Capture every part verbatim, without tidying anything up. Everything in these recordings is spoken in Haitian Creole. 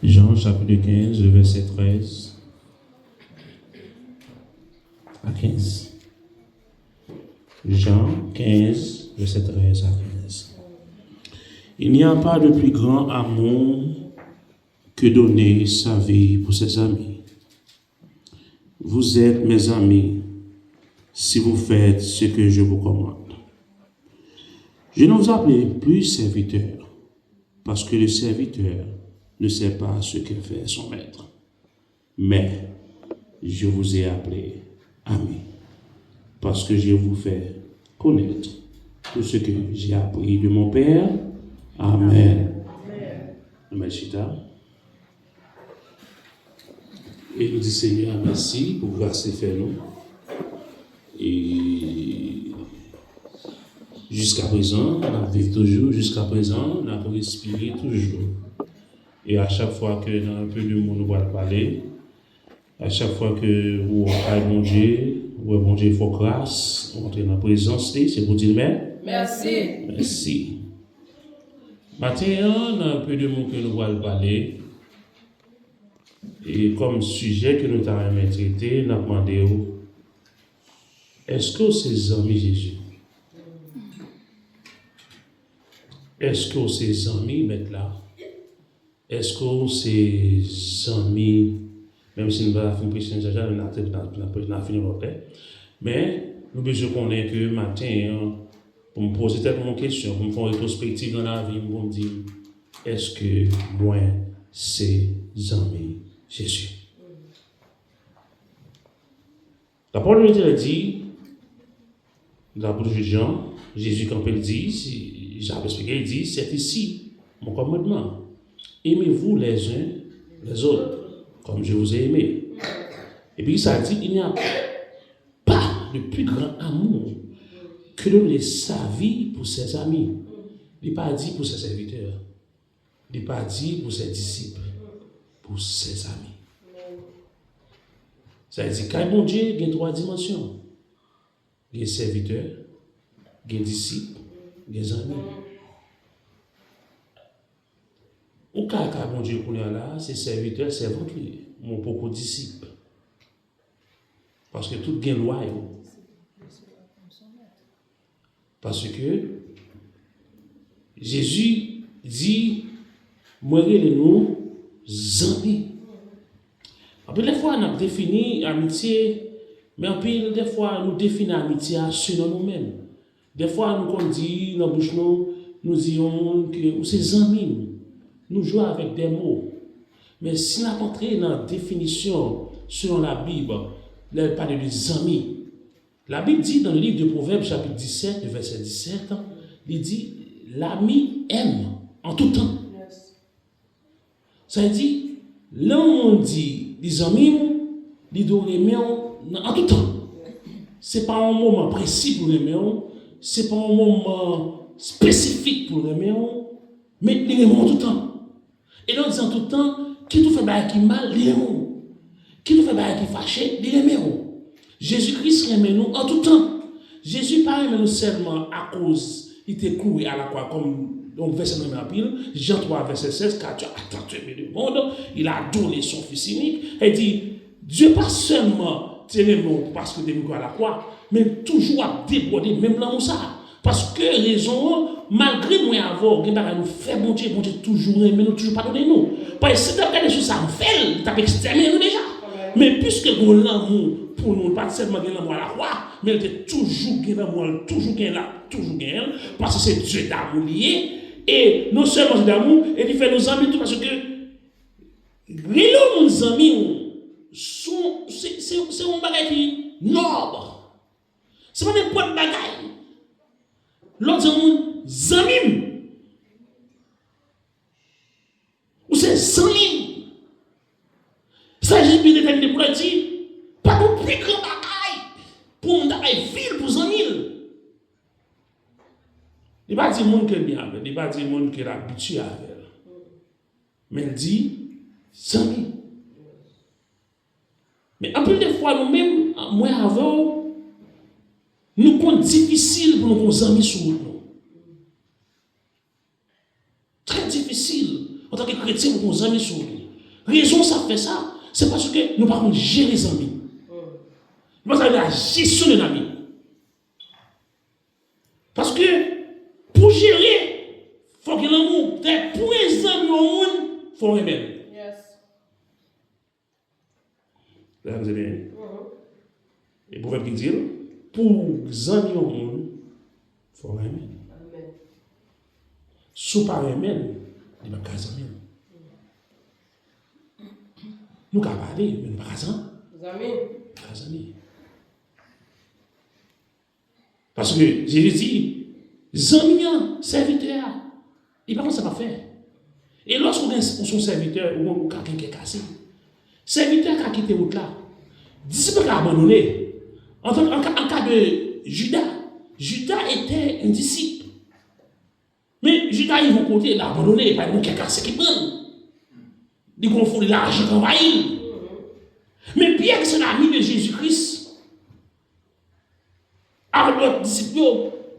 Jean chapitre quinze, le verset treize à quinze. Jean quinze, verset treize à quinze. Il n'y a pas de plus grand amour que donner sa vie pour ses amis. Vous êtes mes amis si vous faites ce que je vous commande. Je ne vous appelle plus serviteur, parce que le serviteur ne sait pas ce que fait son maître. Mais je vous ai appelé amis, parce que je vous fais connaître tout ce que j'ai appris de mon Père. Amen. Amen. Chita. E nou di Senyè a mèsi pou gras li fè nou. E jiska prezan, n ap viv toujou. Jiska prezan, n ap respire toujou. E a chak fwa ke nan un peu de mots nou pral pale, a chak fwa ke ou wè kay Bondye, ou wè Bondye fè w gras, ou antre nan prezans li, se pou di l mè-, Mèsi. Mèsi. Maten an, nan un peu de mots ke nou pral pale, e kòm sijè ke nou ta renmen trete, n ap mande w, èske w se zanmi Jezi? Èske w se zanmi Mèt la? Èske w se zanmi, menm si n pa fin preche nan chèch la, n a, n a, n a, n a fini lòt lè. Men, nou bezwen konnen ke maten an, pou m poze tèt mwen yon kesyon, pou m fè yon retwospektiv nan lavi m, pou m di, èske mwen se zanmi Jezi? La parole de l'Éternel dit, dans l'apôtre Jean, Jésus kanpe, l di, si, Jean ap eksplike, l di, c'est ici mon commandement. Aimez-vous les uns les autres, comme je vous ai aimé. Epi sa di, il n'y a pas de plus grand amour que de donner sa vie pour ses amis. Li pa di pour ses serviteurs. Li pa di pour ses disciples, pour ses amis. Sa vle di, kay Bondye gen twa dimansyon. Gen sèvitè, gen disip, gen zanmi. Ou ka kay Bondye kounye a la, se sèvitè, sèvant ou ye, men w poko disip. Paske tout gen lwa yo. Paske Jezi di, mwen rele nou zanmi. Anpil de fwa, n ap defini amitye, men anpil de fwa, nou defini amitye a selon nou menm. De fwa, nou konn di nan bouch nou, nou di yon moun ke ou se zanmi m. Nou jwe avèk de mo. Men si n ap antre nan definisyon selon Labib, lè l pale de zanmi, Labib di nan liv de Pwovèb, chapit disèt, vèsè disèt, li di, l'ami aime en tout temps. Sa vle di, lè yon moun di li zanmi w, li dwe renmen w nan, an tout tan. Se pa yon moman presi pou l renmen w, se pa yon moman espesifik pou l renmen w, men li renmen w an tout tan. E lè w di an tout tan, kit ou fè bagay ki mal, li renmen w. Kit ou fè bagay ki fache, li renmen w. Jezi Kris renmen nou an tout tan. Jezi pa renmen nou sèlman akoz li te kouri alakwa, kòm yon vèsè nou renmen anpil, Jan twa, vèsè sèz, car Dieu a tant aimé le monde, il a donné son Fils unique. E di, Dye pa sèlman te renmen w paske w te vin kouri alakwa, men l toujou ap debòde menm lanmou sa a. Paske rezon an, malgre mwen avè w gen bagay nou fè Bondye, Bondye toujou renmen nou, toujou padone nou. Paske si l t ap gade sou sa m fè l, li t ap ekstèmine nou deja. Men piske gen yon lanmou pou nou, li pa t sèlman gen lanmou alakwa, men li te toujou gen lanmou an, li toujou gen la, toujou gen l, paske se Dye damou li ye. E non sèlman se damou, e li fè nou zanmi tou, paske rele yon moun zanmi w, se, se, se yon bagay ki nòb. Se pa nenpòt bagay. Lè w di yon moun, zanmi m, ou se zanmi m. Sa Jezi te detèmine pou l di, pa gen pi gran bagay pou moun ta bay vi l pou zanmi l. Li pa di moun ke l byen avè l, li pa di moun ke l abitye avè l. Men l di, zanmi. Men anpil de fwa, nou menm, mwen avè w, nou konn difisil pou nou gen yon zanmi sou wout nou. Trè difisil, antanke kretyen, pou gen yon zanmi sou wout ou. Rezon sa fè sa, se paske nou pa konn jere zanmi. Nou pa konn la jesyon de zanmi. Paske pou jere, fò gen lanmou. Fè pou yon zanmi yon moun, fò renmen l. Yes. Mesdames et messieurs, e pwovèb ki di l, pou zanmi yon moun, fò renmen l. Si w pa renmen l, li p ap ka zanmi w. Nou ka pale, men nou pa ka zanmi. Zanmi. Pa ka zanmi. Paske Jezi di, zanmi an, sèvitè a, li pa konn sa l ap fè. E lòske w gen, ou se yon sèvitè, ou, ou ka gen kè kase. Sèvitè a ka kite wout la. Disip la ka abandone. An tan, an ka, an ka de Judas, Judas était un disciple. Men Judas rive yon kote, l abandone, pa gen kè kase ki pran l. Li gen yon foli lajan k anvayi l. Men Pyè ki se lami de Jezi Kris, avèk lòt disip yo,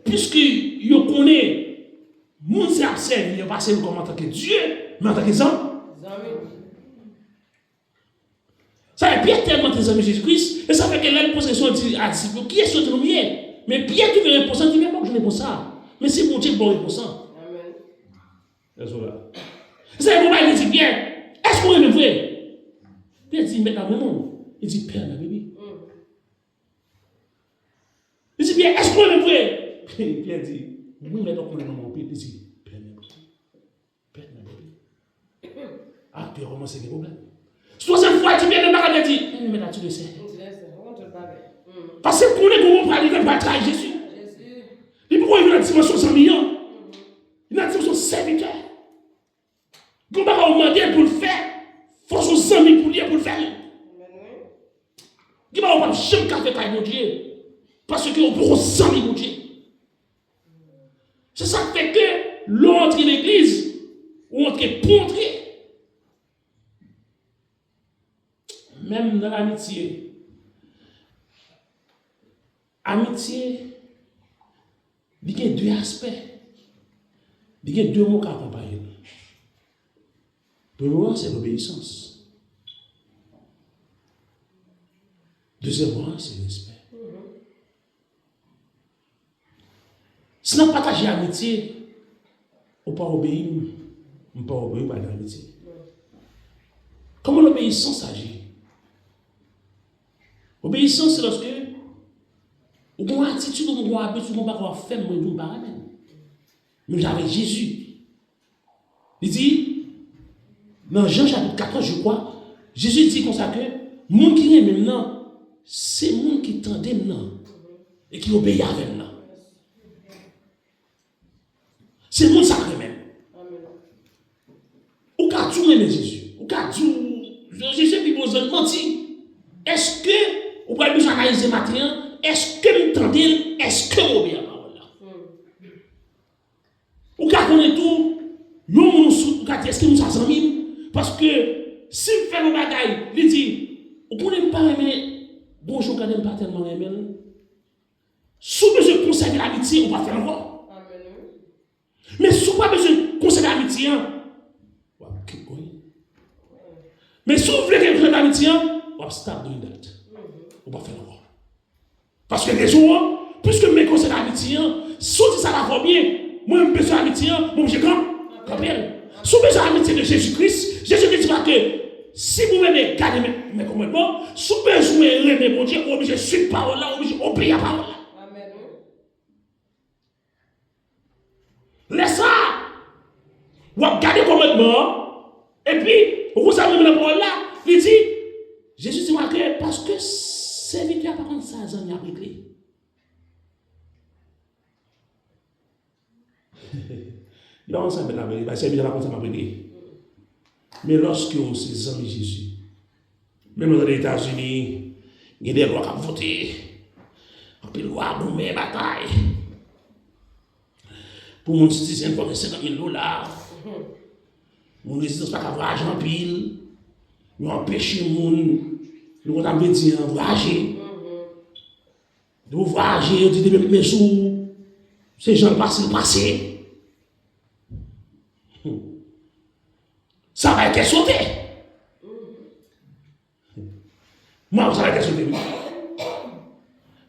piske yo konnen moun sa y ap sèvi yo pa sèvi kòm antanke Dye, men antanke zanmi. Zanmi. Sa fè Pyè tèlman te zanmi Jezi Kris, e sa fè ke lè l poze kesyon, l di a disip yo, "Kiyès yo di nou m ye?" Men Pyè ki gen repons lan di, "Men m poko jwenn repons sa a. Men se Bondye ki ba w repons lan." Amèn. Lè sou la. Se sa, li di Pyè, "Èske w renmen m vre?" Pyè di, "Mèt la, m renmen w." Li di, "Pè m nan, bebi." Li di, "Pyè, èske w renmen m vre?" Pyè di, "Wi, mèt, ou konnen m renmen w anpil." Li di, "Pè m nan, bebi." Pè m nan, bebi. A, Pyè kòmanse gen pwoblèm. Twazyèm fwa, li di, "Pyè, mèt la, mèt la, ti lesè." Paske konnen gen yon pral rive, l pral trayi Jezi. Li poko rive nan dimansyon zanmi an. Li nan dimansyon sèvitè. Gen bagay ou mande l pou l fè, fòs ou zanmi pou li e pou l fè l. Gen bagay ou p ap janm ka fè kay Bondye, paske ou poko zanmi Bondye. Se sa k fè ke lè w antre legliz, ou antre pou antre. Menm nan lamitye, amitye, li gen de aspè. Li gen de mo k akonpaye l. Premye mo an, se lobeyisans. Dezyèm mo an, se respè. Si n ap pataje amitye, ou pa obeyi m, m pa obeyi w, pa gen amitye. Kòman lobeyisans aji? Obeyisans, se lòske ou gen yon atitid, ou gen yon abitid, ou gen yon bagay w ap fè, mwen menm, m pa renmen l. Menm jan avèk Jezi. Li di, nan Jan chapit katòz, je crois, Jezi di konsa ke moun ki renmen m nan, se moun ki tande m nan, e ki obeyi avè m nan. Se moun sa k renmen m. Ou ka di w renmen Jezi. Ou ka di w, Jezi se pi bon zanmi, manti. Èske ou pral bezwen analize maten an? Èske m tande l? Èske m obeyi a pawòl la? Ou ka konnen tou, yon moun ou sou, ou ka di, èske moun sa zanmi m? Paske si m fè yon bagay, li di, ou konnen m pa renmen, gon jou w gade m pa tèlman renmen l. Si w bezwen konsève amitye, ou p ap fè l ankò. Men si w pa bezwen konsève amitye an, w ap keep going. Men si w vle konsève amitye an, w ap stop doing that. Ou p ap fè l ankò. Paske rezon an, piske m vle konsève amitye an, si w di sa la fò byen, mwen m bezwen amitye an, mwen oblije kan-, kanpe l. Si w bezwen amitye de Jezi Kris, Jezi te di pa ke si w renmen, gade men, men kòmandman, si w bezwen renmen Bondye, ou oblije suiv pawòl la, ou oblije obeyi a pawòl la. Lè sa a, w ap gade kòmandman an, epi, ou konn sa m renmen nan pawòl la, li di, Jezi di w ke paske sèvitè a pa konn sa zanmi ap regle. Li pa konn sa mèt la ap regle, paske sèvitè a pa konn sa m ap regle. Men lòske w se zanmi Jezi, menm lè w tande Etazini, gen de lwa k ap vote. Anpil lwa goumen, batay. Pou moun sitizen, fò gen senkant mil dola. Moun rezidans pa ka vwayaje anpil. Yo anpeche moun, nou konn sa m vle di an, vwayaje. Depi w vwayaje, yo di depi met men sou ou, se jan l pase, l pase. Sa bay kè sote. Mwen, sa va kè sote, wi.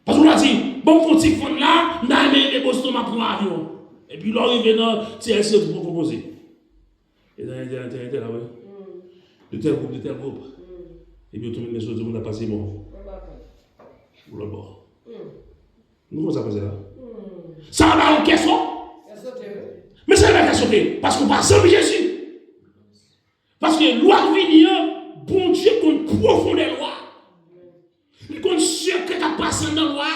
Paske w la di, bon, m fè yon ti fann la, m ta renmen rete Boston, m ap pran avyon. Epi lè w rive nan T L C, ou poko poze. E nan entè, entè, entè la, wi. De tèl gwoup, de tèl gwoup. Epi yo tou mennen sou moun ap pase bon. Ou lòt bò. Nou konn sa pase la. Sa ba ou kè sote. Men sa ba kè sote. Paske ou pa zanmi Jezi. Paske lwa k vini an, Bondye konn pwofondè lwa. Li konn sekrè k ap pase anndan lwa.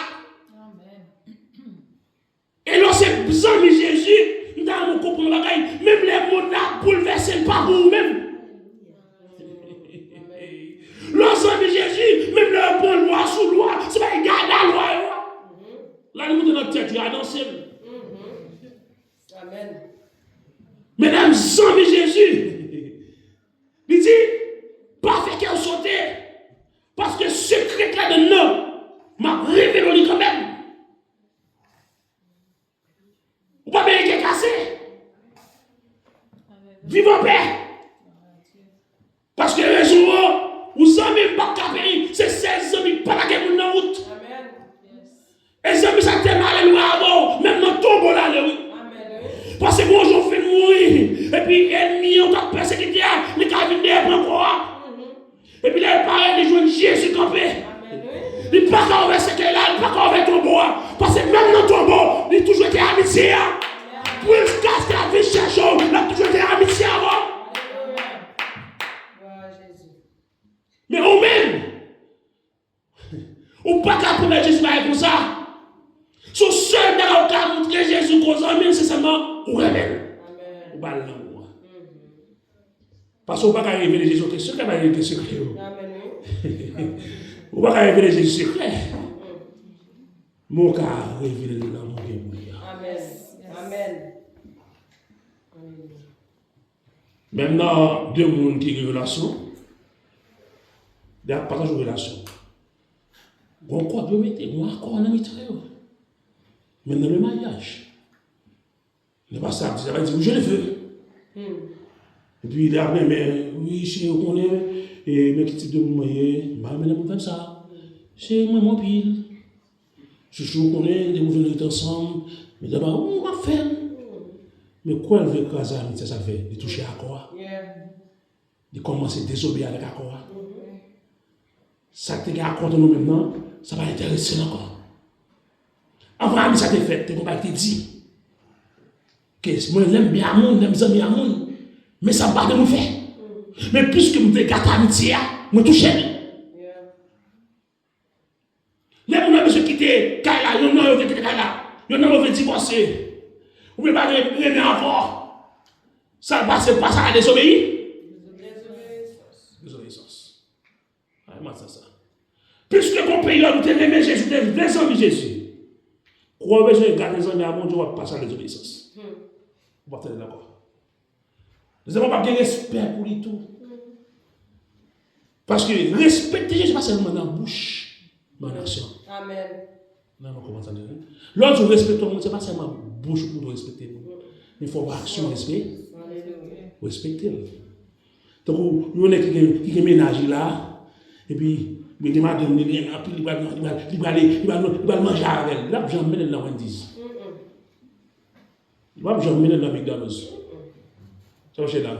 E lè w se zanmi Jezi, m ta renmen w konprann yon bagay, menm lè mond la ap boulvèse, l pa pou ou menm. Lè w zanmi Jezi, menm lè yo pran lwa sou lwa, se pa egal a lwa yo a. La li moute nan tèt li a danse l. Men lè m zanmi Jezi, li di, pa fè kè w sote, paske sekrè k ladann nan, m ap revele w li kanmenm. Ou pa bezwen kè kase. Viv anpè. Paske rezon an, ou zanmi m p ap ka peri. Se sèl zanmi k pa lage moun nan wout. E zanmi sa k te male lwen avè w, menm nan tonbo l ale, wi. Paske gon jou w fin mouri, epi ènmi an k ap pèsekite a, li ka vin dèyè pran kò a. Epi lè l parèt, li jwenn Jezi kanpe. Li pa ka ouvè sèkèy la, li pa ka ouvè tonbo a. Paske menm nan tonbo, li toujou rete amitye a. Pou jiskaske l ap vin chèche w, l ap toujou rete amitye avè w. Men ou menm, ou pa ka pwomèt Jezi bagay konsa. Se yon sèl bagay ou ka montre Jezi ou gon zanmi l, se sèlman ou renmen l. Ou ba l lanmou an. Paske ou pa ka revele Jezi, ok, sekrè pa rete sekrè yo. Ou pa ka revele Jezi sekrè. Men ou ka revele lanmou gen pou li a. Menm nan de moun ki gen relasyon, lè y ap pataje yon relasyon, gon kòd yo mete, gon akò nan mitan yo. Men nan le maryaj, lè pastè ap di, sa va di, je le veux. Epi lè ap renmen, wi, cheri, ou konnen, e, men ki tip de moun mwen ye, m pa renmen lè moun fè m sa. Cheri, m renmen w anpil. Chouchou, ou konnen, depi nou vin ret ansanm, medam, ou ap fè l. Men kwè l vle kraze amitye sa l fè, li touche akò a. Li kòmanse dezobeyi avèk akò a. Sa k te gen akò ant nou menm nan, sa pa enterese l ankò. Anvan amitye a te fèt, te gon bagay ki te di. Ke mwen, lè m byen a moun, lè m zanmi a moun, men sa m pa vle moun fè. Men piske m te gate amitye a, mwen touche l. Lè moun nan bezwen kite kay la, yonn nan yo vle kite kay la, yonn nan yo vle divòse, oubyen pa gen renmen ankò, sa l pase pa sa a dezobeyi? Dezobeyisans. Ay, mwen sa sa. Piske gon peryòd ou te renmen Jezi, ou te vle zanmi Jezi, kou w bezwen gate zanmi a Bondye, w ap pase a dezobeyisans. Ou p ap tande l ankò. Dezèman, w ap gen respè pou li tou. Paske respekte Jezi pa sèlman nan bouch, men nan aksyon. Amèn. Nan, nou konprann sa, wi. Lè w di w respekte yon moun, se pa sèlman bouch ou pou w respekte moun. Men fò w aksyon respè. Respekte l. Tankou yon nèg ki gen, ki gen mennaj li la, epi li gen madanm li, li renmen anpil, li pral, li pral, li pral, li pral, li pral manje avè l. L ap janm mennen l nan Wendy's. Li p ap janm mennen l nan McDonald's. Sa w chè la?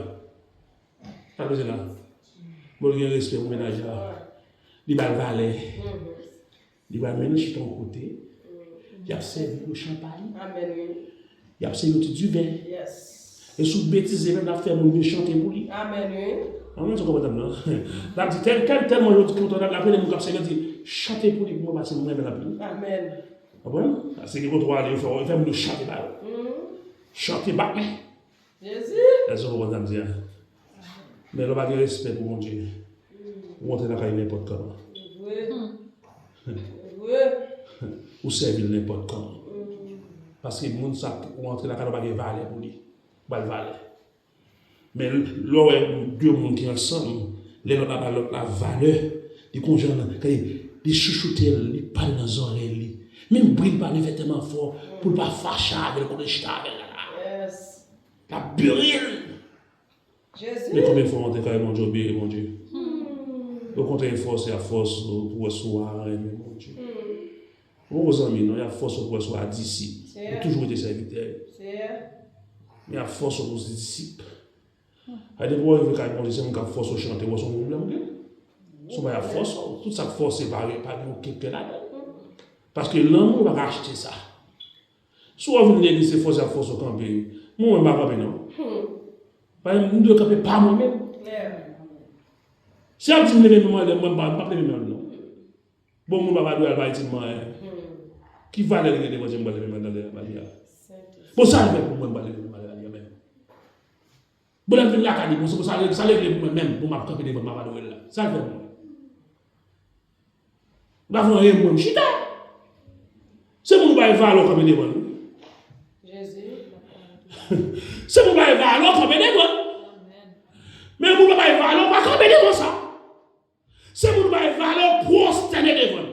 Sa w chè la? Bon, li gen respè pou mennaj la. Li ba l valè. Li pral mennen l chita yon kote. Y ap sèvi yo chanpay. Y ap sèvi yo ti diven. E si w betize menm, l ap fè moun vin chante pou li. Amèn, wi. Amèn, se konprann nan. L ap di, tèl, tèl, tèl moun yo kontan, l ap rele moun k ap sèvi, l ap di, chante pou li, pou mwen, paske mwen renmen l anpil. Amèn. Konprann? Paske gen kote w ale, yo fè, yo fè moun yo chante ba yo. Chante bat men. Jezi. Èske w konprann sa m di a? Men lè w pa gen respè pou Bondye, ou antre lakay nenpòt kòman. Ou sèvi l nenpòt kòman. Paske moun sa ou antre lakay la, ou pa gen valè pou li. Ou ba l valè. Men lè w wè de moun ki ansanm, lè lòt la ba lòt la valè, li gon jan nan, li chouchoute l, li pale nan zòrèy li. Menm bri l pa leve tèlman fò pou l pa fache avè l kote l chita avè l la. L ap bere l. Men konbyen fwa w antre kay Bondye, w bere Bondye? Okontrè, e fòse, y ap fòse w pou wè si w a renmen Bondye. Ou poko zanmi non, y ap fòse w pou wè si w a disip. Ou toujou rete sèvitè. Disip. A depi w rive kay Bondye, se moun k ap fòse w chante, w wè se yon pwoblèm ou gen. Se yon bagay ap fòse w. Tout sa k fòse pa gen, pa gen okenn kè ladan l. Paske lanmou pa ka achte sa. Si w vin legliz, se fòse ap fòse w kanpe. Mwen, mwen pa kanpe non. Paske m dwe kanpe pa mwen menm. Si y ap di m leve men m anlè, mwen pa, m p ap leve men m non. Bon, moun pa dwe al ba Ayiti m anyen. Ki valè li gen devan je m pral leve men m anlè ba li a? Bon, sa l fè pou mwen m pral leve men m anlè ba li a menm? Bon, lè m vin lakay li, bon, se pou sa, sa l regle pou mwen menm, bon, m ap kanpe devan l, m ap adore l la. Sa l fè pou mwen? Li pa fè anyen pou mwen, m chita. Se moun ou bay valè w kanpe devan l. Se moun ou bay valè w kanpe devan l. Men moun ou pa bay valè w pa kanpe devan sa. Se moun ou bay valè w pwostène devan l.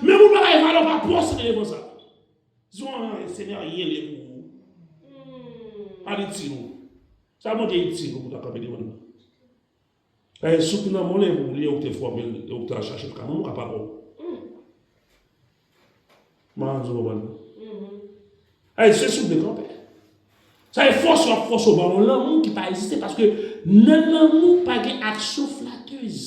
Men moun ou pa bay valè w pa pwostène devan sa. Di w, "Senyè, anyen li ye pou ou." Pa l itil ou. Sa Bondye itil ou pou w ta kanpe devan l? Paske si w te nan mwen, li ye pou ou, li ye ou te fòme l, li ye ou te al chache l, kanmenm ou ka pa bon. Mwen ann di w konprann. Ay, se sou de kanpe. Sa e fòse w ap fòse w ba yon lanmou ki pa egziste, paske nan lanmou pa gen aksyon flatez.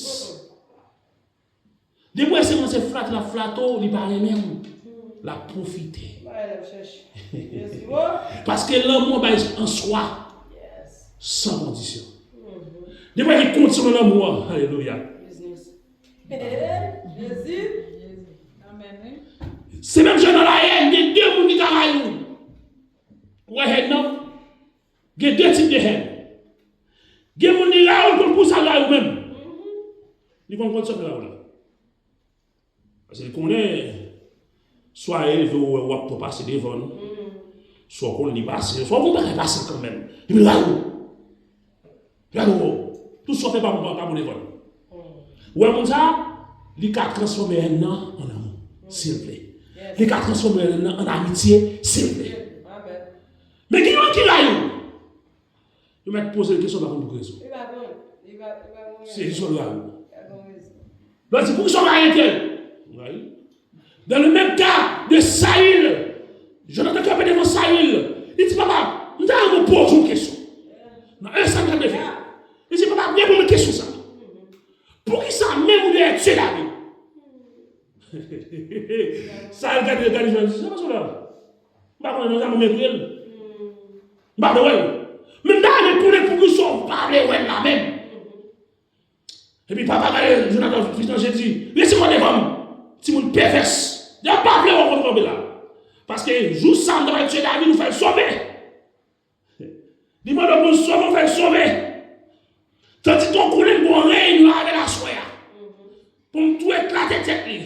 Depi w wè se mwen se flate l ap flate w, li pa renmen w. L ap pwofite. Paske lanmou bay an swa, san kondisyon. Depi w wè ki kondisyon nan lanmou an, alelouya. Se menm jan nan layèn, gen de moun ki ka rayi w. Ou wè hèn nan? Gen de tip de hèn. Gen moun li rayi w, konn pou sa l rayi w menm. Li konn kondisyon pou l rayi w la. Paske li konnen, swa e leve w wè w ap twò pase devan l, swa w konn li pase, swa w konn bagay pase l kanmenm. Epi l rayi w. Gade w, tout sa w fè pa bon, pa bon devan l. Ou wè moun sa, li ka transfòme hèn nan an lanmou, si l vle. Li ka transfòme hèn nan an amitye, si l vle. Men gen yon ki rayi w. Yo mèt poze l kesyon, pa konn pou ki rezon. Se jis yon rayi w. Lè w di, "Poukisa w pa arete l?" Rayi. Dans le même cas de Saül, Jonathan kanpe devan Saül, li di, "Papa, m ta renmen poze w kesyon." Nan en Saül katreven, li di, "Papa, reponn mwen kesyon sa. Poukisa menm ou dèyè tye David?" Saül gade, gade Jonathan, di, "Sa pa sou la. M pa konnen non, sa mwen mepri l. M pa vle wè l. Men m ta renmen konnen poukisa w pa vle wè l la menm." Epi papa gade Jonathan, fis nan je di, "Rete kò devan m, timoun pèvès. Depi w pa vle wè w konn kanpe la. Paske jou sa m ta pral tye David, ou fè l sove." Li mande w pou l sove, ou fè l sove. Tandike w konnen m gon reyinyon avè l aswè a. Pou m tou eklate tèt li.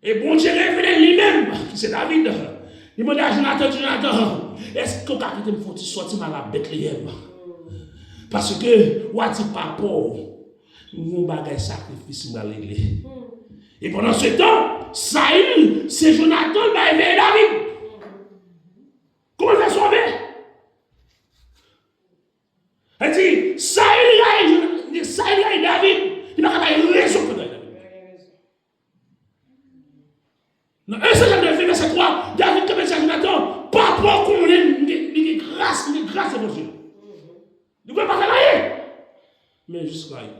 E Bondye revele li menm, ki se David. Li mande a Jonathan, di, "Jonathan, èske w ka kite m fè yon ti sòti m al a Betleyèm? Paske w a di papa w, m gon bagay sakrifis m pral regle." E pandan se tan, Saül, se Jonathan l bay veye David. Kòman l fè sove? Sa di, Saül rayi, Saül rayi David, li pa ka bay rezon pou rayi David. Nan en Saül katreven, vèsè twa, David kanpe di a Jonathan, "Papa w konnen li gen, li gen gras, li gen gras devan je l. Li konnen pa fè l anyen." Men jis rayi.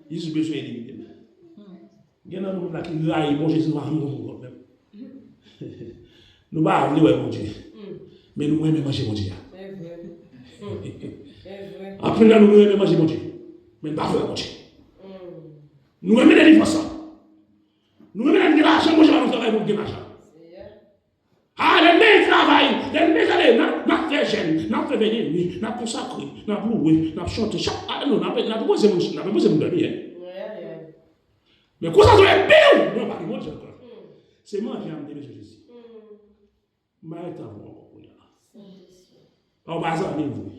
Li jis bezwen elimine l. Gen nan nou la ki rayi Bondye, se nou pa janm konn Bondye menm. Nou pa vle wè Bondye. Men nou renmen manje Bondye a. Anpil nan nou, nou renmen manje Bondye. Men nou pa vle wè Bondye. Nou renmen delivrans lan. Nou renmen lè n gen lajan, Bondye ba nou travay pou n gen lajan. A, lè n gen travay, lè n gen ale, n ap, n ap fè jèn, n ap fè vennyen nwi, n ap konsakre, n ap louwe, n ap chante, chak, a, non, n ap, n ap poze moun, n ap poze moun dòmi, en. Men konsa, tou lè, biw! Mwen pa gen Bondye ankò. Se manje a m te bezwen Jezi. M pa gen tan pou ankò kounye a. Pa w pa zanmi m vre.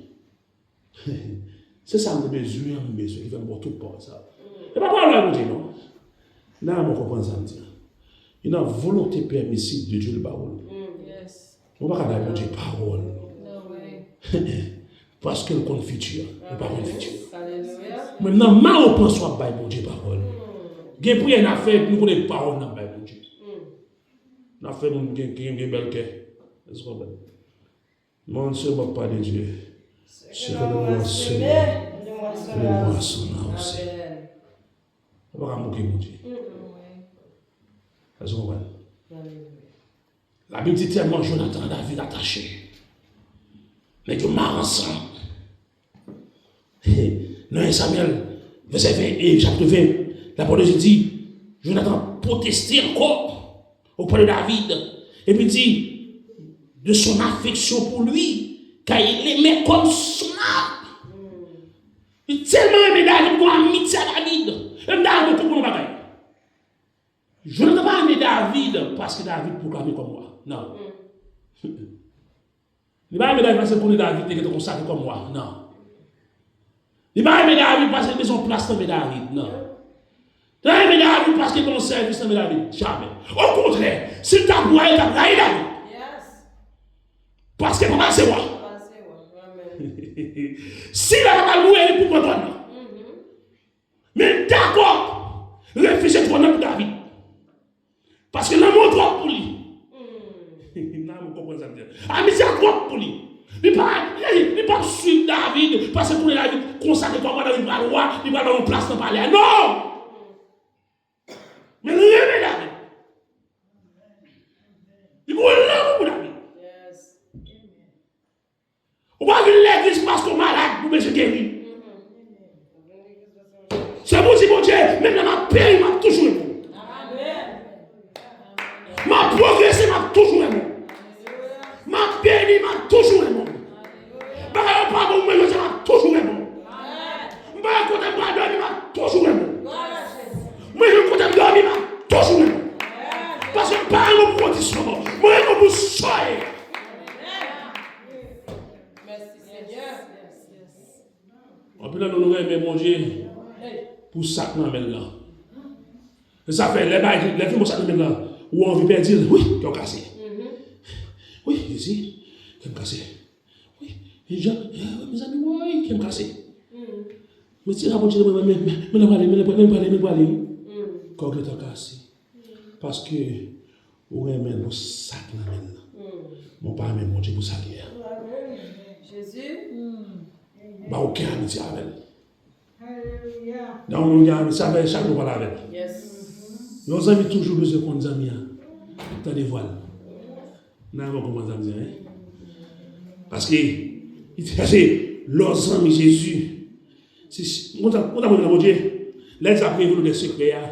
Se sa m te bezwen an, m bezwen, ki fè m ba w tout pawòl sa yo. E pa pawòl la Bondye non. Nan mwen konprann sa m di an. Li nan volonte pèmisib de Dieu l ba w l. Ou pa ka bay Bondye pawòl. Paske l konn fiti an. Ou pa konn fiti an. Menm nan mawopansman w ap bay Bondye pawòl. Gen priyè n ap fè, epi nou konnen pawòl n ap bay Bondye. N ap fè moun gen, gen, gen bèl kè. Èske w konprann? Mon Dieu, mon pas de Dieu. Ce que le moissonneur, le moissonneur aussi. Ou pa ka moke Bondye. Èske w konprann? Labib di tèlman Jonathan a David atache. Nèg yo mare ansanm. Nan en Samyèl, vèsè ven, e chapit ven, lapawòl de Dye di, Jonathan pwoteste ankò oprè de David, epi di, de son affection pour lui, car il l'aimait comme son âme. Li tèlman renmen David, gon amitye a David. E m ta renmen konprann yon bagay. Jonathan pa renmen David paske David pwoklame kòm wa. Non. Li pa renmen David paske l konnen David te gentan konsakre kòm wa. Non. Li pa renmen David paske l bezwen yon plas nan men David. Non. Li pa renmen David paske l gen yon sèvis nan men David. Jamè. Okontrè, si l t ap wa, li t ap rayi David. Paske papa l se wa. Si l ap al mouri, li pou pran twòn nan. Men l dakò refize twòn nan pou David. Paske lanmou an twòp pou li. Nan, ou konprann sa m di a. Amitye a twòp pou li. Li pa, li, li p ap swiv David, paske konnen David konsakre kòm wa, David pral wa, li pral ba l yon plas nan palè a. Non! Men l renmen David. Li gen yon lanmou pou David. Ou pa vin legliz paske w malad pou w bezwen geri. Se pou w di Bondye, menm lè m ap peri, m ap toujou renmen w. M ap pwogrese, m ap toujou renmen w. M ap beni, m ap toujou renmen w. Bagay yo pa bon pou mwen jodi a, m ap toujou renmen w. M pa wè kote m pral dòmi, m ap toujou renmen w. Mwen jwenn kote m dòmi, m ap toujou renmen w. Paske m pa renmen w pou kondisyon w. Mwen renmen w pou sa w ye. Anpil nan nou, nou renmen Bondye pou sa k nan men l lan. Se sa fè, lè bay, lè fin bon sa k nan men l lan, ou anvi pèdi l, wi, kè w kase. Wi, Jezi, kè m kase. Wi, e jan, e, mezanmi, woy, kè m kase. Men ti la Bondye, men, men, men, men, men l prale, men l prale, men l prale, men l prale. Kè w gentan kase. Paske ou renmen l pou sa k nan men l lan. Men w pa renmen Bondye pou sa k ye a. Ba okenn amitye avè l. Nan yon moun gen amitye avè l, chak jou w pale avè l. Yon zanmi toujou bezwen konn zanmi an. Tande vwa l. Nan yon konprann sa m di an, wi. Paske, li te chache lè w zanmi Jezi. Si, si, kontan, kontan mwen nan Bondye. Lè l di ap revele w dè sekrè a,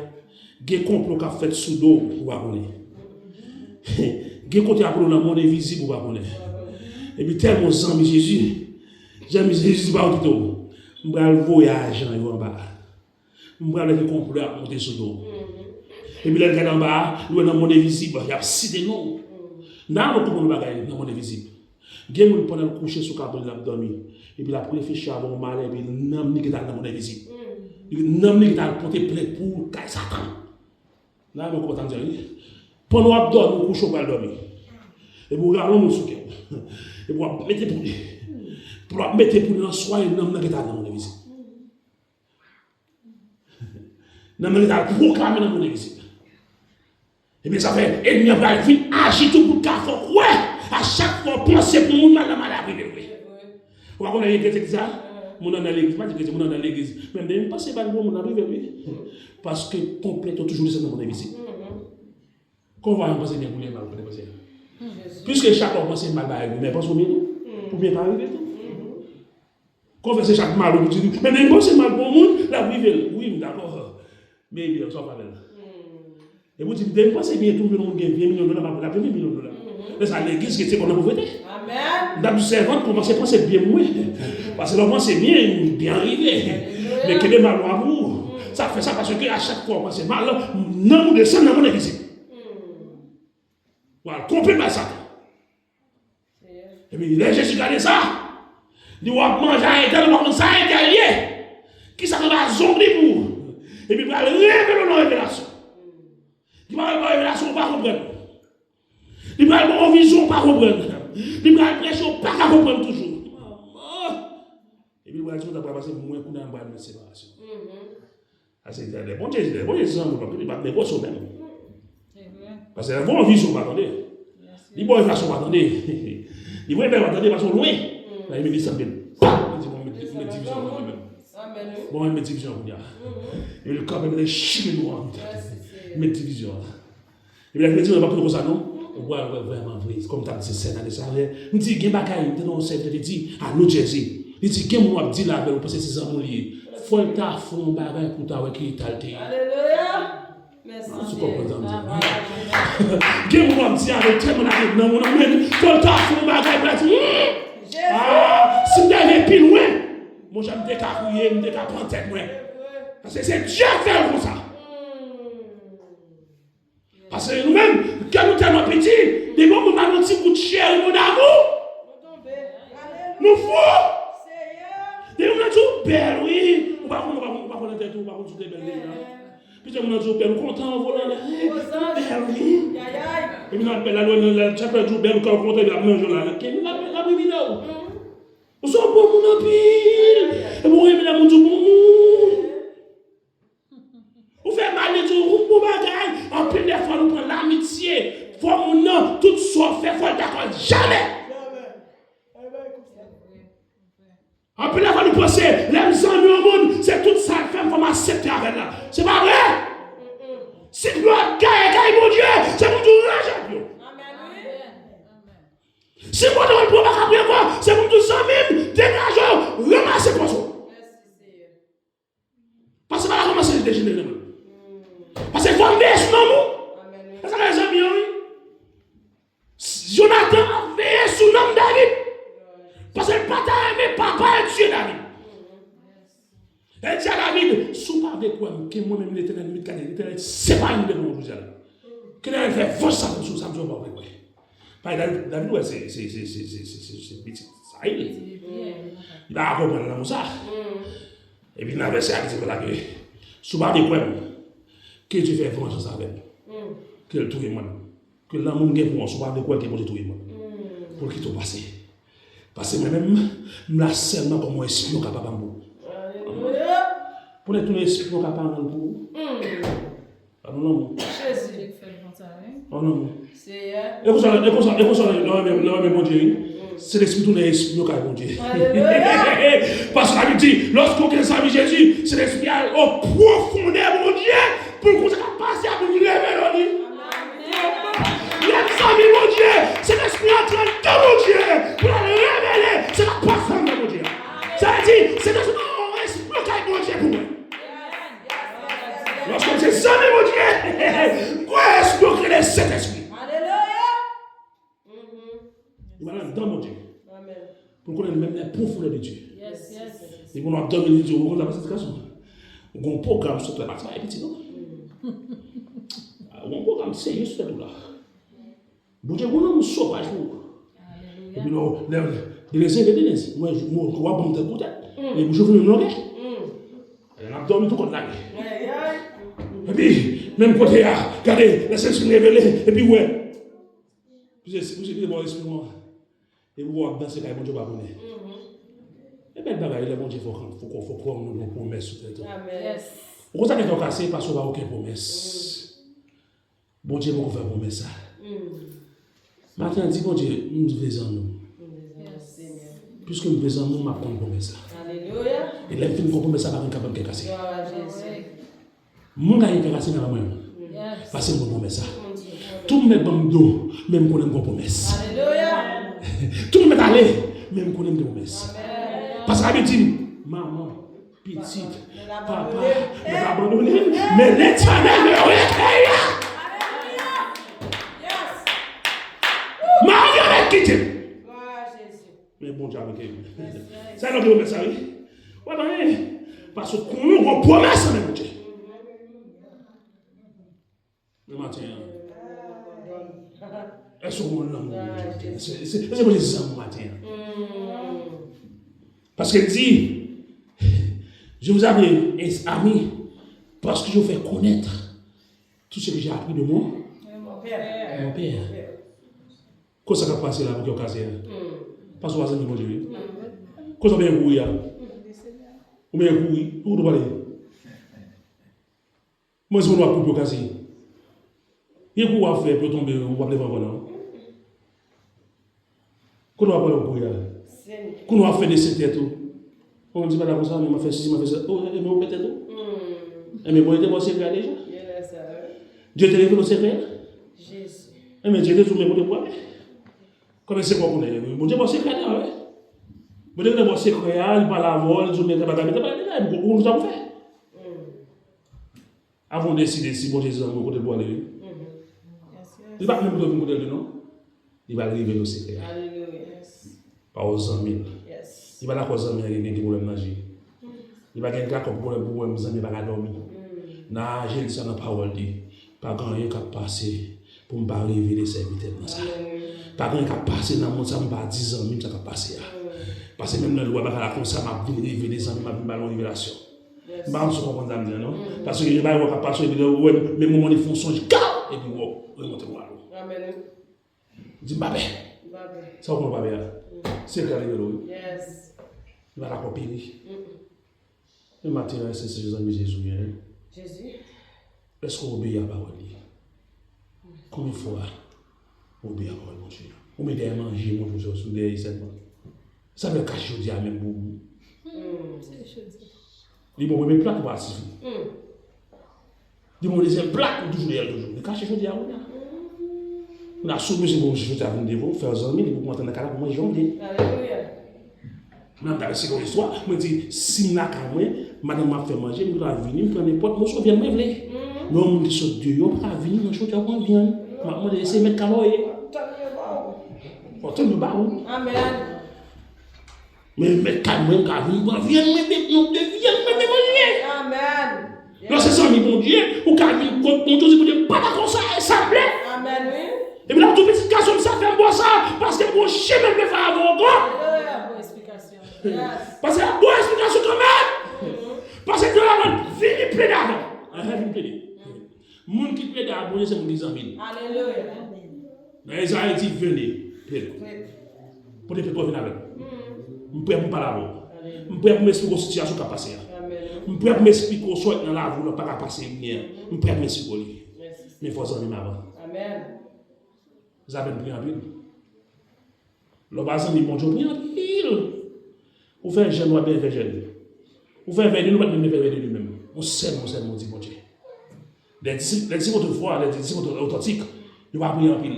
gen konplo k ap fèt sou do w ou pa konnen. Gen kote ap rele w nan monn envizib ou pa konnen. Epi tèlman w zanmi Jezi, zanmi Jezi pa w kite w. M pral voye ajan yo anba. M pral wè ki konplo y ap monte sou do w. Epi lè l gade anba a, li wè nan monn envizib, y ap site non w. N a wè tout moun bagay nan monn envizib. Gen moun pandan l kouche sou kabann li l ap dòmi, epi l ap reflechi avè yon malè, epi nanm li gentan nan monn envizib. Nanm li gentan pote plent pou kay Satan. N a wè kontan di wi. Pandan w ap dòmi, ou kouche w pral dòmi. Epi w rale yon moun sou kè w. Epi w ap mete pou li. Pou w ap mete pou li nan swa e nanm nan gentan nan monn envizib. Nan men l al pwoklame nan monn envizib. Ebyen, sa fè ènmi an pral vin aji tou pou l ka fè w kwè, a chak fwa w panse pou moun, mal nan mal ap rive vre. Ou pa konnen gen kretyen ki di sa? Moun nan nan legliz, pa di kretyen, moun nan nan legliz. Men depi m panse mal pou moun, ap rive l wi. Paske konplèt yo toujou desann nan monn envizib. Kòman w panse byen pou li, mal ou pa panse? Piske chak fwa w panse mal bagay, men panse w byen tou. Pou byen ka rive tou. Konfèse chak mal ou di, men depi m panse mal pou yon moun, l ap rive l. Wi, m dakò. Men ebyen, sa w fè avè l. Epi w di, depi m panse byen tou, m jwenn yon moun gen ven milyon dola, m ap, l ap gen ven milyon dola. Lè sa, legliz rete kòm nan povrete. M t ap di sèvant, kòmanse panse byen pou mwen. Paske lè w panse byen, byen rive. Men kenbe mal ou a pou ou. Sa fè sa paske a chak fwa w panse mal, nanm ou desann nan monn envizib. W al konprann bay Satan. Epi lè Jezi gade sa, li wè w ap manje a entèl, ou pa konn sa entèl ye. Kisa k anba zong li pou ou? Epi pral revele w nan revelasyon. Li pral ba w revelasyon ou pa konprann. Li pral ba w vizyon ou pa konprann. Li pral preche ou pa ka konprann toujou. Epi Bagay sa ta pral pase, mwen kounye a m pral met separasyon. Paske lè Bondye, lè Bondye se zanmi w, li p ap negosye w menm. Paske lè l voye yon vizyon, w pa tande. Li voye yon vizyon, w pa tande. Li voye yon bagay, w pa tande, paske w lwen. La, li met desann, pa! Li di, bon, mwen met, mwen met divizyon nan mwen menm. Bon, mwen met divizyon kounye a. E li kanpe, li chire nou an. Met divizyon an. Epi lè l vin di mwen, "Papa, nou konsa non." Ou pral wè vrèman vre, kòm m t ap di sè nan de sa, m di, "Gen bagay, m te nan yon sèvis, te di, a New Jersey." Li di, "Gen moun w ap di l avè l, ou panse se zanmi w li ye. Fò l ta fè yon bagay pou w ta wè ki eta l te ye." Alelouya! Mèsi, Seyè. Gen moun w ap di avè l, tèlman l ap nan moun nan, men fò l ta fè yon bagay pou l ta di, "Hmm! Ah, si m te rive pi lwen, monchè, m te ka kriye, m te ka pran tèt mwen." Paske se Dye k fè l konsa. Paske nou menm, kè nou tèlman piti, depi yon moun ba nou ti kout cheri, mon amour, nou fou. Depi moun nan di w bèl, wi. Ou pa konn, ou pa konn, ou pa konn nan tèt ou, ou pa konn si w te bèl deja. Piske moun nan di w bèl, ou kontan anvole anlè, bèl, wi. Epi nan bèl la, lè, lè, chak lè di w bèl, ou kontan, epi l ap manje w la, ke l ap, l ap rimine w. Ou se yon bon moun anpil. Epi ou renmen lè moun di w bon moun. Ou fè mal, li di w yon bon bagay. Anpil de fwa, nou pran lamitye. Fò moun nan, tout sa w fè, fò l dakò l jamè. Anpil de fwa, nou panse, lè m zanmi yon moun, se tout sa l fè m, fò m aksepte avè l la. Se pa vre! Si pye w ap gaye kay Bondye, se pou di w ranje pye w. Si kote w al pran baka pran kò, se pou di w zanmi m, degaje w, ranmase kò w. Paske pa la kòmanse dejenere menm. Paske fò m veye sou nanm ou. E sa k fè zanmi an, wi. Jonatan ap veye sou nanm David. Paske l pa ta renmen papa l tiye David. E l di a David, "Si w pa vle kwè m, ke mwen menm Letènèl, m met kane Letènèl separe m de nou jodi a la. Ke Letènèl fè vòch sa sou sa m di w pa vle kwè." Paske David, David wè se, se, se pitit sa ye. Li pa ka konprann lanmou sa. Epi nan vèsè a, li di konsa ke, "Si w pa vle kwè m, ke Dye fè vanjans avè m. Ke l touye mwen. Ke lanmou m gen pou mwen, si w pa vle kwè l, ke Bondye touye mwen. Pou l kite w pase. Paske mwen menm, m la sèlman kòm yon espyon ka pa ban pou ou." Pou l tounen espyon ka pa ban pou ou. Ba nou lanmou. Jezi. Fè l konsa, wi. Ba nou lanmou. Seyè. E konsa, e konsa, e konsa, lè w renmen, lè w renmen Bondye, wi. Sentespri tounen espyon kay Bondye. Alelouya. Paske Labib di, lòske w gen zanmi Jezi, Sentespri al o pwofondè Bondye, pou l konn sa k ap pase a, pou l revele w li. Lè m zanmi Bondye, Sentespri antre anndan Bondye, pou l al revele sa k ap pase anndan Bondye a. Sa vle di, Sentespri nan yon espyon kay Bondye pou mwen. Lòske m se zanmi Bondye, m kwè espyon k rele Sentespri. Alelouya. Li pral anndan Bondye. Pou l konnen menm lè pwofondè de Dye. Depi w ap dòmi, li di w, ou konn sa pase ti gason. Ou gen yon pwogram sou tè la, se pa piti non. Ou gen yon pwogram serye sou tèt ou la. Bondye gen yon lanmou sovaj pou ou. Epi lè w, lè w, Denise, lè Denise, mwen, mwen, w ap ban m tèt pou tèt. Epi bouch ou fèmen m longè. Lè n ap dòmi tou kòd lage. Epi, menm kote a, gade, lè Sentespri revele, epi wè. Pou se, pou se ki te ba w espri w an. Epi w ap danse kay Bondye w pa konnen. E bèl bagay, lè Bondye fè w, fè w, fè w kwè w nan yon pwomès sou tèt ou. Ou konn sa k fè w kase, paske w pa okenn pwomès. Bondye poko fè pwomès sa. Maten an, di Bondye, m vle zanmi w. Piske m vle zanmi w, m ap konn pwomès sa. E lè m fin konn pwomès sa, pa gen kapab kè kase. Moun ka gen kè kase nan mwen. Paske m konn pwomès sa. Tou moun mèt ban m do, men m konnen m konn pwomès. Tou moun mèt ale, men m konnen m gen pwomès. Paske Labib di m, manman, pitit, papa, mèt abandone m, men Letènèl mèt rekeyi m. Mari an mèt kite m. Men Bondye ap rekeyi m. Sa nan pwomès sa, wi. Wè, pa anyen. Paske konnen w gon pwomès nan men Bondye. Nan maten an. Èske w konn lanmou Bondye? Èske, èske, èske Bondye zanmi w maten an? Paske l di, "Je vous appelle amis, parce que je vous fais connaître tout ce que j'ai appris de mon, de mon Père." Konsa k ap pase la pou kè w kase a. Paske w pa zanmi Bondye, wi. Konsa w byen kouri a. Ou menm kouri, ou kote w prale? Mwen se moun w ap koupe w kazi. Gen kou w ap fè pou yo tonbe, ou p ap leve ankò non. Kote w ap prale w kouri a? Kounye w ap fè desen tèt ou. Ou di pa ta konsa, men m ap fè sesi, m ap fè sa. Oh, e, men ou pè tèt ou. Enben, Bondye te ba w sekrè a deja. Dye te revele w sekrè a. Enben, Dye te di w men kote pou w ale. Kòman se pou w konnen? Bondye ba w sekrè a, wi. Bondye te ba w sekrè a, li pale avè w, li di w men bagay, men bagay, men bagay, ou konn sa pou fè. Avan w deside si Bondye se zanmi w, kote l pou ale, wi. Li pa t menm kote vin kote l non. Li pral revele w sekrè a. Pa w zanmi l. Li pa dakò zanmi an gen gen pwoblèm nan je. Li pa gen dakò pwoblèm pou wè zanmi pa ka dòmi. Nan je li sa nan pawòl li. Pa gen anyen k ap pase pou m pa revele sèvitè m nan sa. Pa gen anyen k ap pase nan mond sa pou m pa di zanmi m sa k ap pase a. Paske menm lè lwa pa ka la konsa, m ap vin revele zanmi m, m ap vin ba l yon revelasyon. M pa konn si w konprann sa m di an non. Paske gen bagay w ap pase, epi lè w wè, menm moman li fè yon sonj, kaw! Epi w remonte pral. Di m pa pè. Sa w konn w pa pè a? Sekrè a revele w wi. Li pa dakò peri. Men maten an, èske se zanmi Jezi w ye? Èske w obeyi a pawòl li? Konbyen fwa w obeyi a pawòl Bondye a? Ou met dèyè manje, manje w sou dèyè sèlman. Sa fè l kache jodi a menm pou ou. Li bon premye plat ou pa sifi. Li bon dezyèm plat ou toujou dèyè l toujou. Li kache jodi a kounye a. Kounye a si w bezwen pou jodi a vin devan w, fè w zanmi li pou w antre nan kay la pou manje yon byen. Mwen menm m t ap esplike yon istwa, mwen di si m lakay mwen, madanm mwen ap fè manje, m kapab vini, m pran nenpòt moso vyann mwen vle. Men yon moun ki sot deyò pa ka vini nan chòch a pran vyann. M ap mande èske se mèt kay la w ye? Fò w tann yo ba ou. Men mèt kay mwen, m ka vin pran vyann mwen, de, yon de vyann mwen, de manje. Lè w se zanmi Bondye, ou ka vin kot Bondye, ou di Bondye, m pa dakò sa, e sa m vle. Epi l ap di w pitit gason m sa fè m bò sa, paske m gon chemen m vle fè avè w ankò. Paske l ap ba w esplikasyon kanmenm. Paske gen yon lòt vini plede avè w. Vini plede. Moun ki plede ak Bondye se moun ki zanmi l. Nan Ezayi di, vini, plede. Pote plent ou vin avè m. M prè pou m pale avè w. M prè pou m esplike w sitiyasyon k ap pase a. M prè pou m esplike w sa w wè nan lavi w la pa ka pase byen an. M prè pou m esplike w li. Men fò w zanmi m avan. Zafè n priye anpil. Lè w pa zanmi Bondye, w priye anpil. Ou fè jèn, w ap byen fè jèn. Ou fè vèni, nou pa t menm fè vèni nou menm. Yon sèl, yon sèl, nou di Bondye. Lè disip, lè disip otrefwa, lè disip otantik, yo pa priye anpil.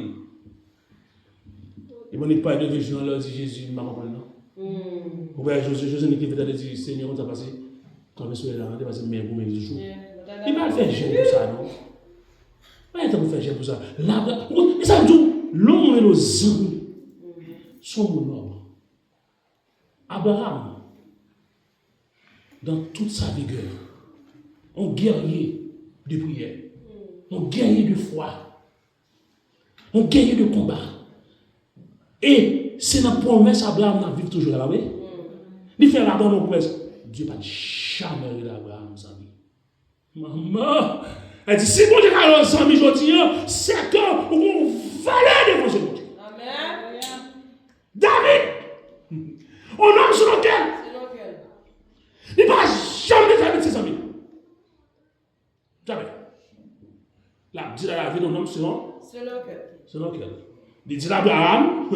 E bon, li pale de vèjin an, lè l di Jezi, m pa konprann non. Ou wè Jezi, Jezi, li te vin tande di, Senyè, konn sa pase, kanpe sou la, te pase men goumen li toujou. Li pa al fè jèn pou sa non. Pa gen tan pou fè jèn pou sa. Labra, ou konn, e sa m di w, lè yon moun rele w zanmi, se yon moun nòb. Abraham, dans toute sa vigueur, un guerrier de prière, un guerrier de foi, un guerrier de combat. E se nan pwomès Abraham n ap viv toujou la, pa vre? Li fè Abraham yon pwomès. Dye pa t janmen rele Abraham zanmi. Manman! Sa di, si Bondye ka rele w zanmi jodi an, se ke ou gen yon valè devan je Bondye. David, un homme selon cœur. Li pa janm te fè met se zanmi l. Jamè. L ap di la, David, un homme selon, selon cœur. Li di l Abraham,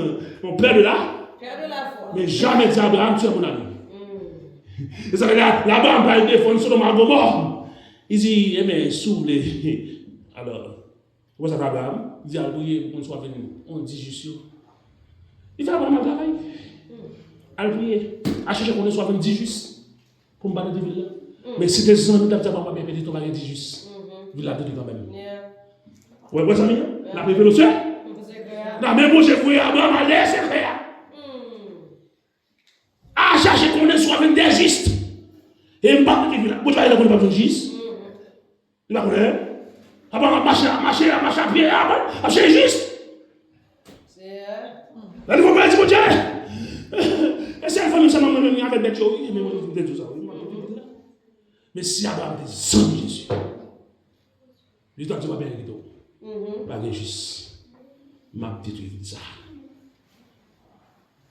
mon père de la, père de la foi. Men jamè di Abraham, tu es mon ami. E sa vle di, lè Abraham pral defann Sodòm ak Gomò, li di, enben, si w vle, alò, ou wè sa k Abraham? Li di, al priye pou moun swa vin, on di jis yo. Li fè Abraham al travay. Al priye. Al chèche konnen swa vin di jis. Pou m pa detwi vil la. Men si te zanmi, t ap di, "Papa, byen pete, tonbe gen di jis." Vil la detwi kanmenm. Wè, wè zanmi an? L ap revele w se. Nan men Bondye voye Abraham al dèyè sekrè a. Al chache konnen si w ap vin dèyè jis. E m p ap detwi vil la. Bondye pa gentan konnen m ap vin jis. Li pa konnen. Apa m ap mache, ap mache, ap mache a pye, ap, ap chèche jis. Lè li konprann, li di, Bondye, e sèl fanmi sa m ap mennen avèk bèt yo, wi, men mwen, mwen te di w sa, wi, mwen te di w la. Men si Abraham te zanmi Jezi, li t ap di, "Papa, gen kito, pa gen jis, m ap detwi vil sa."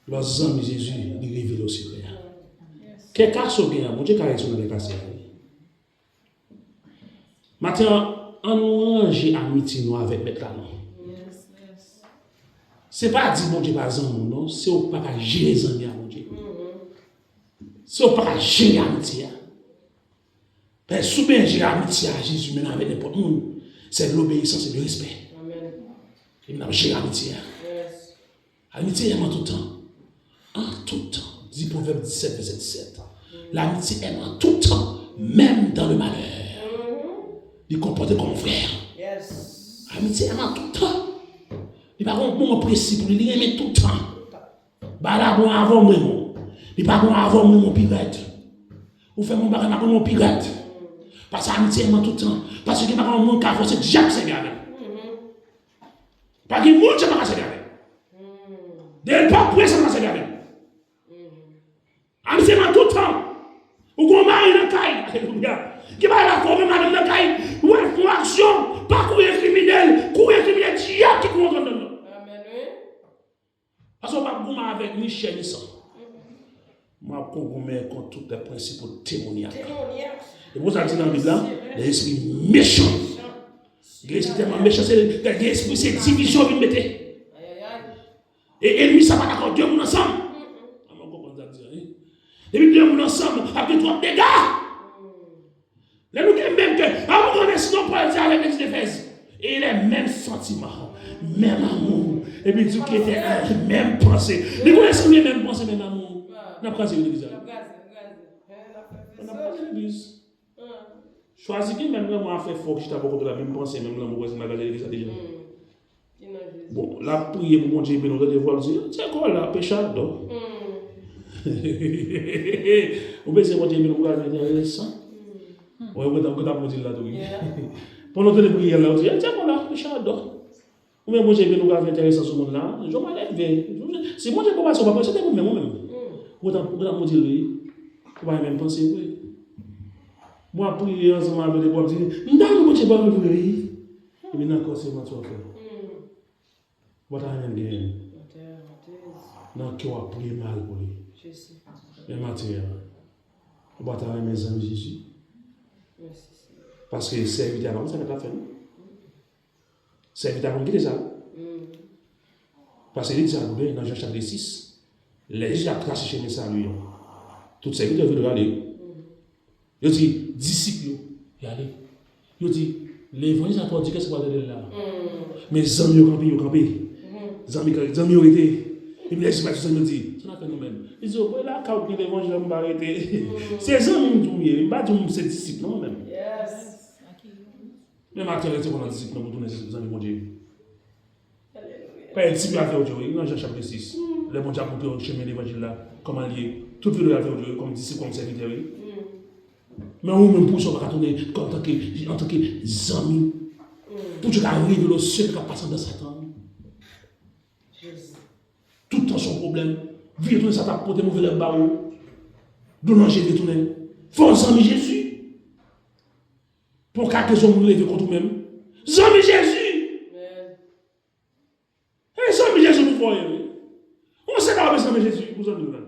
Lè w zanmi Jezi, li revele w sekrè a. Kè kase w gen an, Bondye ka retire w nan kè kase a, wi. Maten an, ann nou ranje amitye nou avèk Mèt la, non. Se pa di Bondye pa zanmi w, non. Se ou k pa ka jere zanmi a Bondye. Se ou k pa ka jere amitye a. Paske si w byen jere amitye a Jezi menm avèk nenpòt moun, se de lobeyisans e de respè. E n ap jere amitye a. L'amitié aime en tout temps. En tout temps. Di Pwovèb disèt, vèsè disèt. L'amitié aime en tout temps, même dans le malheur. Li konpòte kòm frè. L'amitié aime en tout temps. Li pa gen yon moman presi pou li, li renmen tout tan. Bagay la bon avè w, m renmen w. Li pa bon avè w, m renmen w pi rèd. Ou fè m yon bagay, m ap renmen w pi rèd. Paske l'amitié aime en tout temps. Paske gen bagay yon moun ka fè, se dyab sèvi avè l. Pa gen moun Bondye pa ka sèvi avè l. Depi l pa prese, l pa ka sèvi avè l. Amitye nan tout tan. Ou gon mari nan kay. Alelouya. Ki bagay la fè w menm avè l nan kay? Ou wè l fè yon aksyon, pa kouri enkrimine l. Kouri enkrimine dyab ki kouri anndan l nan. Paske w p ap goumen avèk ni chè ni san. M ap goumen kont tout lè prensip demonyak. E pou sa di nan Bib la, les esprits méchants. Gen espri tèlman mechan, se gen espri se divizyon vin mete. E ènmi sa pa dakò de moun ansanm. Mwen konprann sa di an, wi. Depi de moun ansanm, ap gen twòp dega. Lè nou gen menm kè, an nou konnen si nou Pòl di avèk legliz Efèz. E lè menm santiman, menm amou, epi di w ki te menm panse. Li konnen si nou gen menm panse, menm amou. N ap kraze legliz la. N ap kraze legliz. Chwazi ki menm renmen afè fò ki chita bò kote w la, menm panse, menm lanmou, prèske m al gade legliz la deja. Bon, l ap priye pou Bondye beni w, tande vwa l di, tchè kò la, peche a dò. Ou bezwen Bondye beni w pou gade enteresan. Wè, ou gentan, ou gentan pou di l la tou, wi. Pandan w tande priyè la, ou di, tchè kò la, peche a dò. Ou menm Bondye beni w ka fè enteresan sou moun la. Jan w pa leve. Si Bondye pa pase, w pa pase, se te pou menm ou menm. Ou t ap, ou t ap Bondye ri. Ou pa menm panse vre. Mwen ap priye ansanm avè w, epi w ap di, m ta renmen Bondye ba w vre, wi. Epi nan kò se manti w ap fè. Ou pa ta renmen l genyen. Nan kè w ap priye mal pou li. Men maten an, ou pa ta renmen zanmi Jezi. Paske sèvitè a pa konn sa mèt la fè, non. Sèvitè a konn kite sa. Paske li di sa tou byen nan Jan chapit sis. Lè Jezi ap trase chemen sali an, tout sèvitè yo vire yo ale. Yo di, disip yo, y ale. Yo di, levanjil sa twò di, kiyès ki pral tande l la? Men zanmi yo kanpe, yo kanpe. Zanmi, zanmi yo rete. Epi lè Jezi pral di zanmi yo di, sa n ap fè nou menm? Li di yo, voye lakay ou gen levanjil la, m pa rete. Se zanmi m di w ye, m pa di w se disip non menm. Men maten an rete konn nan disip nan pou tounen zanmi Bondye. Paske ti byen afè w di yo, wi, nan Jan chapit sis. Lè Bondye ap montre yo chemen levanjil la, kòman l ye, tout vide yo afè w di yo, wi, kòm disip, kòm sèvitè, wi. Men ou menm pou sa w pa ka tounen antanke, antanke zanmi. Pou Dye ka revele w sekrè k ap pase anndan Satan. Tout tan se yon pwoblèm. Vire tounen sa t ap pote move lèv ba ou. Dlo nan je vire tounen. Fò w zanmi Jezi. Pou w ka ke zon moun leve kont ou menm. Zanmi Jezi! E zanmi Jezi pou fò ye, wi. Ou se pa bezwen zanmi Jezi pou zanmi w la.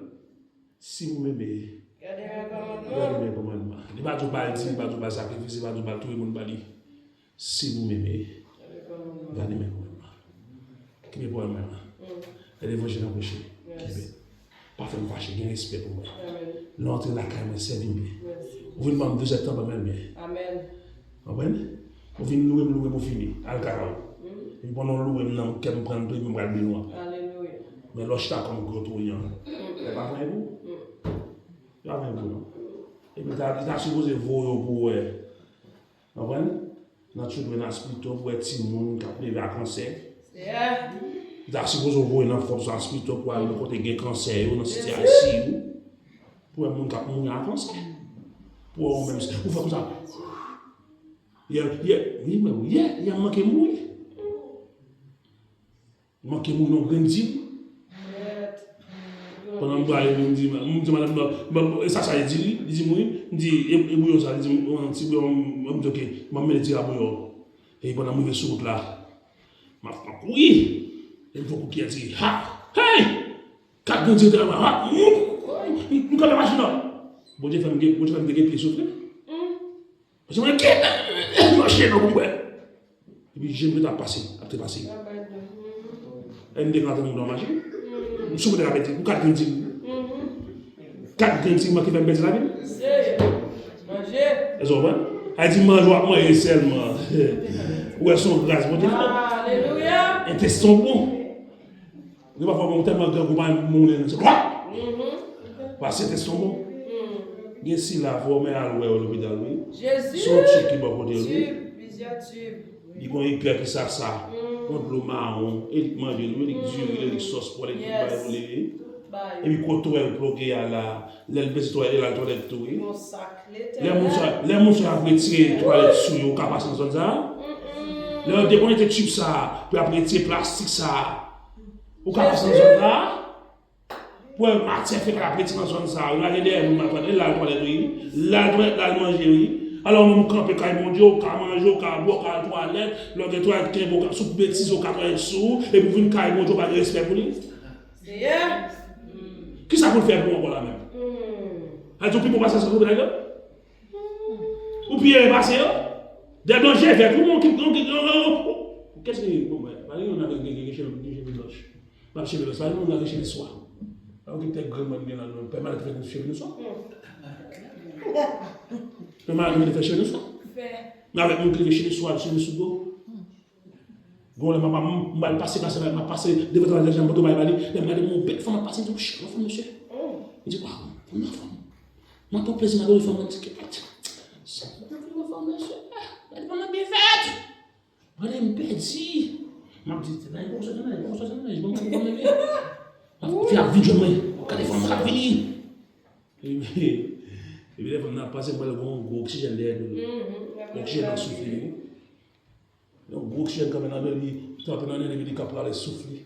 Si vous m'aimez, gardez mes commandements. Li pa di w ba l dim, li pa di w ba l sakrifis, li pa di w ba l touye moun ba li. Si vous m'aimez, gardez mes commandements. Kenbe pawòl mwen an. Lè levanjil an preche, kenbe. Pa fè m fache, gen respè pou mwen. Lè w antre lakay mwen, sèvi m byen. Ou vin ban m dezè tan, ban mwen l byen. Konprann? Ou vin loure m, loure m pou fini. Al kay ou. Epi pandan w loure m nan, kè m pran l tou, epi m pral beni w ankò. Men lè w chita kòm gwo touyan, e pa vanyen pou ou. E pa vanyen pou ou, non. Epi li ta, li ta sipoze voye w pou w wè. Konprann? Nan Children's Hospital pou wè timoun k ap leve a kansè. Li ta sipoze w voye nan Forbes Hospital pou al nan kote gen kansè yo, nan site I C U. Pou wè moun k ap mouri a kansè. Pou wè ou menm, ou fè konsa. Yè, yè, wi, men wi, yè, yè m manke mouri. Manke moun yon grenn dim. Pandan m prale, m di, m di madanm nan, bon, bon, e sa, sa li di, li di m wi, m di, e, e bouyon sa, li di m, yon ti bouyon, m di, ok, m ap mennen ti rabouyon. E pandan m rive sou wout la, m ap, m ap kouri. E m fè kou kiyè di, ha, hey! Kat grenn direktè la, ha, m, m, m kanpe machin nan. Bondye fè m gen, Bondye fè m te gen pye soufle. Paske mwen gen mache nan pou m bwè. Epi je m te ap pase, ap trepase. Lè m te ka tann moun nan mache. M sou mwen te ka pèdi, m kat grenn ti. Kat grenn ti manke fè m pèdi lavi m. Èske w konprann? Sa di manje w ap manje sèlman. Ou wè se yon gras Bondye fè. Alelouya. Entèstan bon. Gen pafwa moun tèlman grangou pa menm moun se kwa. Paske entèstan bon. Gen sila fò men al wè yo lopital wi. Se yon tib ki bò kote l wi. Li gon epè ki sa sa. Yon dlo mawon. E li k manje l wi, li k diri, li k sòs pòlèt, li k bay pou li wi. Epi kote w wè l ploke a la. Lè l bezwen twalèt, li al twalèt tou wi. Lè moun sa, lè moun sa ap retire twalèt sou yo, ou ka pase nan zòn sa a? Lè yo dekonekte tib sa a, pou y ap retire plastik sa a, ou ka pase nan zòn sa a? Pou wè matyè fekal ap retire nan zòn sa a, ou lage dèyè moun nan twalèt, e l al twalèt wi, l al twalèt, l al manje wi. Alò, moun kanpe kay Bondye, ou ka manje, ou ka bwè, ou ka al twalèt, lè w gen twalèt kenbe, ou ka sou betize, ou ka twalèt sou ou, epi w vin kay Bondye, ou pa gen respè pou li. Seyè. Kisa pou l fè pou ou ankò la menm? Sa di w pi bon pase sa pou bagay la? Ou pi ere pase yo? Dè danje vèt ou, mon ki, mon ki, yo, yo, yo. Kès ki, bon, mwen, pa gen yon nan gen, gen, gen cheve, gen cheve lòch. M ap cheve lòch, pa gen yon nan gen cheve swa. Pa gen tèt grann mwen gen la, non. Pè Malè te fè cheve nou swa. Pè Malè te fè cheve nou swa. Men avèk moun ki leve cheve swa, cheve sou do. Gon lè m ap, m, m al pase, pase, m ap pase devan travay deja, m poto bay ba li. Lè m gade m wè yon bèl fanm ap pase, m di, "Wouch, yon fanm, mesye." M di, "Waw, fanm nan fanm." M ap pran plezi, m ap gade fanm nan, m di, "Gad, sa yon fanm, mesye. Gade fanm nan byen fèt." Gade m pèdi. M ap di, "Nan, poko soti nan, poko soti nan, jwenn gade fanm nan byen." M ap fè ap vin jwenn mwen. Gade fanm nan k ap vini. Epi, epi lè fanm nan ap pase, m wè l gon gwo oksijèn dèyè do l. Oksijèn nan soufle, wi. Yon gwo oksijèn kanpe nan men li, tranpe nan nen li, li ka prale souf li.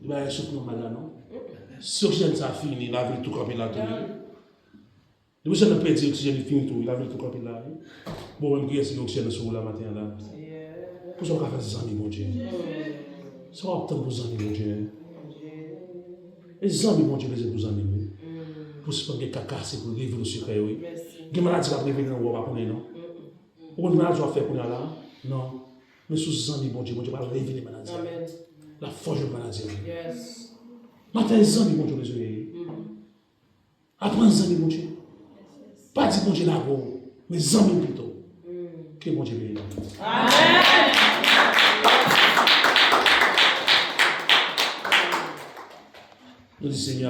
Li pa gen souf nòmal la, non. Si oksijèn sa fini, lavi l tou kanpe la tou, wi. Depi oksijèn nan pèdi, oksijèn li fini tou, wi, lavi l tou kanpe la, wi. Bon, menm kiyès ki gen oksijèn nan sou ou la maten an la? Pou sa w ka fè zanmi Bondye. Sa w ap tann pou zanmi Bondye? E zanmi Bondye bezwen pou zanmi l, wi. Pou sispann gen ka kase, pou l revele w sekrè yo, wi. Gen maladi k ap revele nan ou a, w pa konnen, non. Ou konn maladi w ap fè kounye a la? Non. Men si w zanmi Bondye, Bondye pral revele maladi a. L ap fè w jwenn maladi a. Maten, zanmi Bondye w bezwen ye. Aprann zanmi Bondye. Pa di Bondye lage w, men zanmi l pito. Ke Bondye beni nou. Nou di, Senyè,